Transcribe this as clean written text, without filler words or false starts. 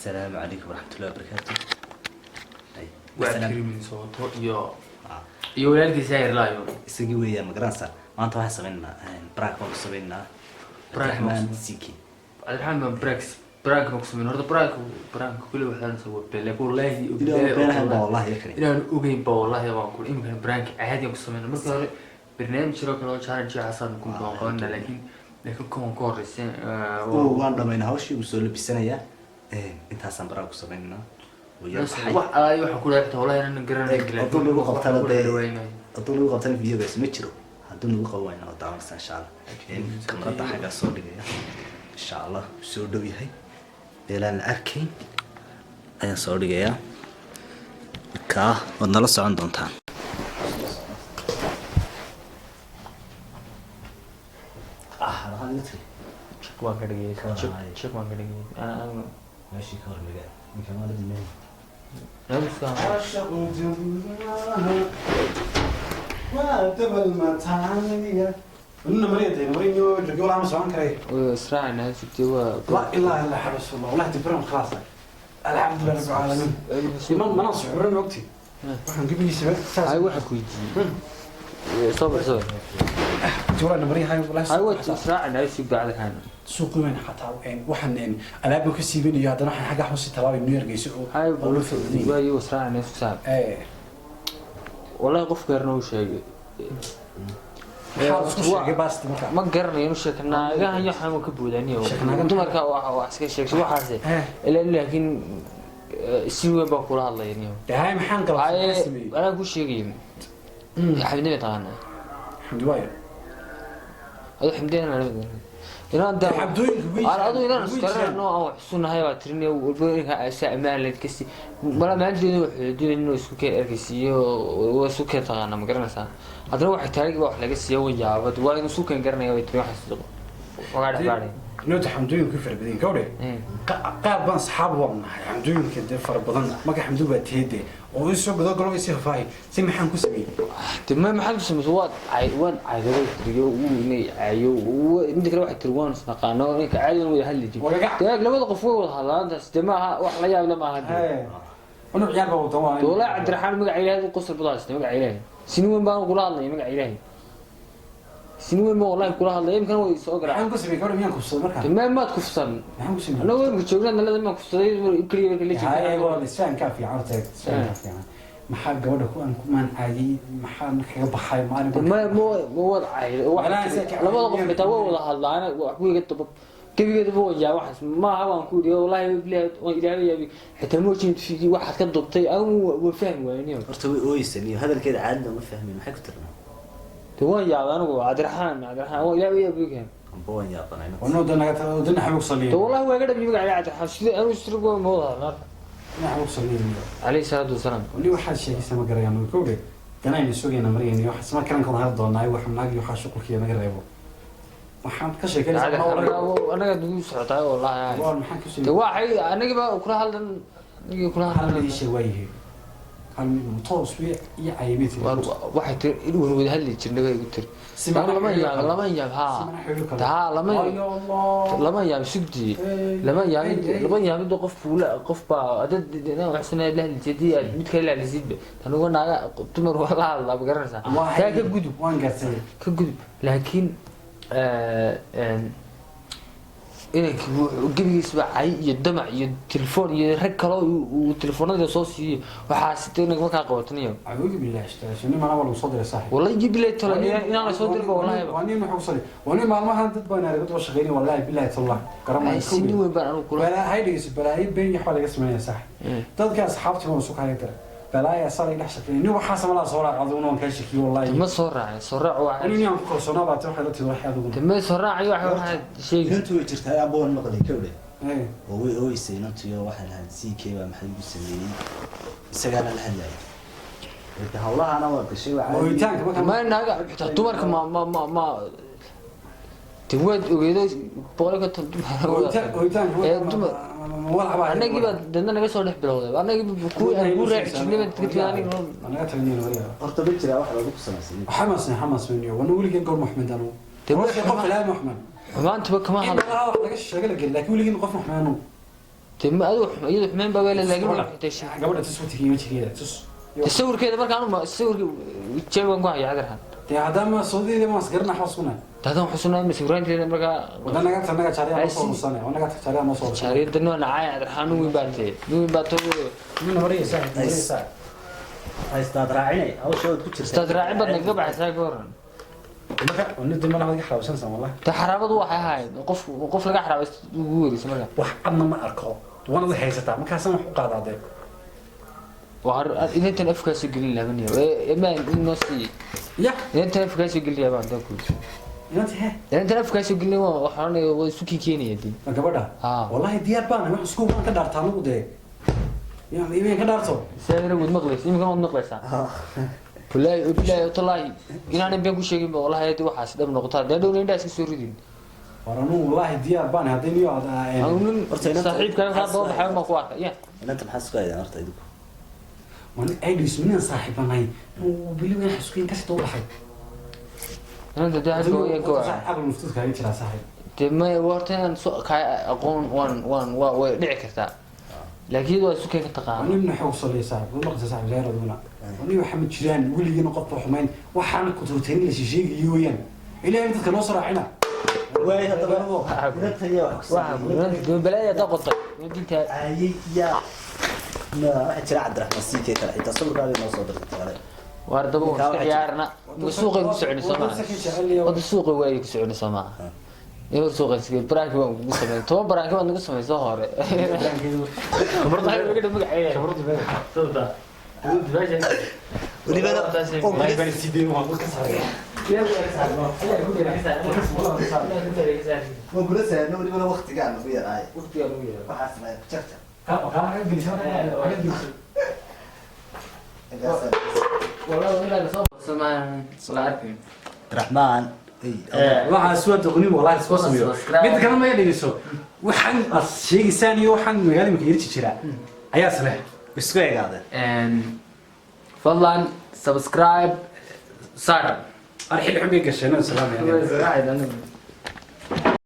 Assalaamu calaykum waraxmatullahi wabarakaatu. Ay, Waa asalaam. Karim Sooto iyo walaalkiisa Yarlaayo. Isagii weeyaan, ma garanaysaa? Maanta waxaan sameynaynaa prank baan ku sameynaynaa. Prank baan ku Cabdiraxmaan sameynaa. Siki. Cabdiraxmaan baan prank baan ku sameyn. Horta prank kulli waxaan soo bele wallahi. Ilaa beenahan baa wallahi ya Karim. Inaan ogeyn ba wallahi baan ku imika prank caadi aan ku sameyn. Marka hore barnaamij jiro kale oo challenge xasan ku baan qabanaa, laakiin kuwan ka horreysay. Oo waan dhamaynaa hawshii, uu soo labisanayaa. Intaasaan prank ku sameynaynaa. Wuu yar baxay. Wax alaay waxa ku dhahay wallahi inaan garanayn. Hadduu nagu qabtana dee, hadduu nagu qabtana videogaas ma jiro. Hadduu nagu qaban wayna waa daawanaysaa insha Allah. Kamarada xaggaa soo dhigaya insha Allah. Wuu soo dhow yahay, meelaan la arkayn ayaan soo dhigayaa. Markaa waad nala socon doontaan. Maxaad iga tiri? Check waan ka dhigay, check, check waan ka dhigay ana. Meeshii ka hor magaa ninka maalin meel. Israacina sugtay waa. لا اله الا رسول الله، والله تبرم خلاص، الحمد لله رب العالمين. ما نصح حرين وقتي waxaan gabigiisa saas. Ay, waxa ku weydiiyey, sabir sabir. Tuurana mariyahay wallahi. Ay, waa israacina sug bacdahan. Suuq weyn xataa waxaan alaab ka siibinayo, haddana waxaan xagga xusi talaabay New York geyso oo ay oo loo fadhiyo. Waayo, israacina sug saab. Wallahi qof gaarna uu sheegay. Maxaa isku sheegay baasti marka? Ma garanayo inuu sheeka naagahan iyo waxaan ka boodaniyo. Sheeka. Dumarka wax iska sheegtay waxaas ilaa, laakiin si weyn baa kula hadlaya niyo. Dee hay, maxaan galabsaday? Ay. Maxaan sameeyey? Anaa ku sheegay, xamdi ma taqaanaa? Xamdi waayo. Adu xamdina inaan daa. Xabdooyinka way aan adu inaan way iskarano aan wax sunahay waa tirinay walba inka asa amaan leed kasi mala maanteedu wuxuu doonay inuu isku keen ergeysiiyo. Waa isku keen taqaana, ma garanaysaa? Haddana waxay taariikh baa wax laga siiya, way yaabad waa inuu isku keen garanaya. Way tiri waxaas wagaa dhex baadhay. Noota xamdooyinku fara badan gawdhe. Qaar baan saxaab waan nahay xamdooyinka dee fara badan. Marka xamdu baa teede oo i soo gado galo isi faahi si maxaan ku sameeyey? De ma maxaad ku samaysa? Waad cay, waad caydabay tiriyo uu inay caayo. Inta kale waxay tiri waan isnaqaano, ninka caadigan wada hadli jiri. Wagaga. Dee labada qof way wada hadlaan taas, dee maaha wax la yaab le maaha dee. Anu ciyaar baa wadan waa. Dee wallahi Cabdiraxmaan magaca Ilaahay u qosol badan haysta. Magaca Ilaahay sini weyn baan kula hadlaya, magaca Ilaahay sini weyn baan wallahi kula hadlaya. Imkan way soo garaac. Maxaan ku sameeyey gawdhe? Miyaan kufsaday marka? Dee ma maad kufsan. Maxaan ku sameeyey? Anagoo imika joognaa nalada maan kufsaday keliya marka la haye jirta. Waa isfahankaa fiican horta, isfahankaa fiican. Maxaa gabadha ku aan ku maancayay? Maxaan kaga baxay maalin? Ma ma ma wad cayday. Walaahi Wax labada qof xitaa way wada hadlaan, wax ku iga daba gebigeedaba waan yaa waxaas maaha baan ku yidhi wallahi bilahi waan ilaahay yaabi xitaa moojin figi waxaad ka dubtay anigu waan fahmi waayniyo. Horta way ooyeysan iyo hadalkeeda caadina ma fahmin. Maxay ku tirnaa? De waan yaabay anigu Cabdiraxmaan, Cabdiraxmaan waan ilaahay yaabi kan. Amba waan yaabanay. Wanoo naga wadana xabug saliyo. De wallahi waa iga dhabi magaca Cabdiraxmaan sidii anigu sirgo ma wada hadlaan. Xabug saliyo. Calayhi salaatu wasalaam. Wali waxaad sheegaysa ma garayaan kowdhe. Danayna sugayna marayna waxaas ma karan kala hadli doonaa. Wax naag iyo waxaa shuqulkiya naga reebo waxaan ka sheekeynaysaa. Anaga nagu socotaa wallahi. Waa maxaan ku De sameeyey? Waxay anagii baa kula hadlan, anagii kula hal mid hadlan. ii sheeg waayahay, hal mid toos wi iyo cayimid. Waxay tiri in waan wada hadli jirnay bay igu tiri. Lama yaab, lama yaab haa haa lama yaab sugdi, lama yaabin, lama yaabin. Qof fuula qof baa dad inaan waxsana la hadli jiray aad mid kale la hadlisidba tanuga naaga dumar waa la hadlaa, ma garanaysaa? Taa ka gudub. Waan gartay. Ka gudub, laakiin inankii wuxuu gebigiisba cay iyo damac iyo telefoon iyo rag kale uu telefoonada soo siiyey waxaas de inanka markaa qabataniyo. Acuudu billahi shaytaan nin mana waa lagu soo diray saaxib. Wallahi jibilay tolo inaan la soo dirba wallahi. Waa nin wuxuu soo diray, waa nin maalmahan dad baan arag dad shaqeynay wallahi billahi tallah garamay. Ay, sini weyn baan anigu kula. Balaa hay dhigayso, balaayo been iyo waxbaa laga sameynaya saaxib. Dadka asxaabtii baan isu kaaga diray, balaaya saalay dhex shaqeynay nin waxaa samalaa soo raac adiguna waan kaa shakiyo wallahi. Ma soo raacin, soo raac waa. Nin aan ku kalsoonaa baa waxay la tihi waxay adiguna. Ma soo raacayo waxaad sheegi. Inantu way jirtaa amba waan maqlay kowdhe. Oo way ooyeysay inantu iyo waxay lahayd CK baa maxay igu sameeyey, isagaana la hadlayay. Marka hawlahana waa gashay waa caadi. Ooyitaanka marka. Ma naaga xitaa dumarka ma de waad ogeedo 150 dumar. Ooyitaanka. Ee, dumar walax baa. Annagii baa dadna naga soo dhex bilowday, annagii kuwii aan ku raaci jirnay baan ka tegay aniga. Naga tagneen wariga. Horta ma jiraa wax lagu samaysan? Xamas xamas weyn wana weligeen goor Maxmed anu. Dee qof ilaa Maxmed. Xumaantuba kama in hadlo. badan wax laga sheegay la gelin, laakiin weligeen qof Maxmed anu. Ma adigu iyadu xumeyn baa weele, laakiin way xitay. Gabadha tus watiga iyo wajigeeda tus. Sawirkeeda markaan uma sawirka jeeban ku haya Cabdiraxmaan. Dee haddaama soodeeda ma asgarana xasuuna. Dadan xusunaa masawiraanteeda markaa. Wadanaga tanaga jaariya ma soo rusane, wanaga jaariya ma soo rusane. Jaariyada noo nacay Cabdiraxmaan, nin weyn baa tee, nin weyn baa too. Min horeysa saaxiib, horeysa. Haystaad raacinay hawsha ood ku jirta. Ustaad raacin baad naga baxaysaa, ka waran? Marka nidii ma laga xaraabsansan wallahi. Ta xaraabadu waxay ahayd qof laga xaraabay ugu wareysa marka. Wax cadna ma arko, waana wad haysataa markaasaan wax u qaadaa dee. Waar idintan afkaasoo gelin laabaniyo emaan inoo sii. Ya. Idintan afkaasoo gelin laabaan daa ku. Inanti he. Idintan afkaasoo gelin waa waxaan waa isu kii keenaya dee. Ma gabadha? Haa. Wallahi diyaar baan, wax isku baan ka dhaartaa anigu dee. Yaan ka dhaarto. Saadana waad maqlaysa, iminkan waad maqlaysaa. Wallaahi bilaahi tallaahi inaanan been ku sheegin ba, wallahi haddii waxaas dhab noqotaa dee dhowna indhaha iska soo ridin. War anigu wallahi diyaar baan haddii niyo aad Anigu nin Horta inanta- saaxiibkaa kaa daba baxay baan ku arkay ya. Inanta maxaa isku haydaan horta idinku? Man ay dhismina saaxiibanay uu bili weyn xasuusin ka soo baxay. Inanta dee hadda waa ka waa. Aqal muftuud kaaga jira saaxiib. Dee maya, horta inaan soo kaa aqoon waan waan waa way dhici kartaa, laakiin waa isu keen ka taqaana. Nin xoog soo saaxiib ma maqasay saaxiib zaaraduna wani waxa ma jiraan weligiina qofba xumayn, waxaan ku turteen la shisheegayo weeyaan ilaahay dadka noo soo raacina. Waay haddaba inanta yaa wax ku waxa sameeyey? dee balaaya daa qotay dinta. Ayay yaa ma waxaa jira Cabdiraxmaan siikee kale xitaa sawirkaada inoo soo dirtay kale. Waar daba waan iska ciyaarna, suuqay ku soconay soo maaha, wada suuqa waayay ku soconay soo maaha, in hor suuqa iska baraanki baan kugu sameyn, 10 baraanki baad nagu samaysoo hore. Wallahi laga magaceeya. Welibana wallahi baan sidee waan ka saaray. Waan kula saarno welibana waqtigaan ugu yaraay waxaas la jarjar. Ka ka gelisan ka gelisan. Cabdiraxmaan. Waxaa soo doqoni wallahi soo sameeyo mid kale ma dhigayso, waxaan as sheegaysaan iyo waxaan magaalada marka yiri jira ayaa sale. Isku egaadeen. Fadlan subscribe saar. Arxil xubbi gasheen salaam yani.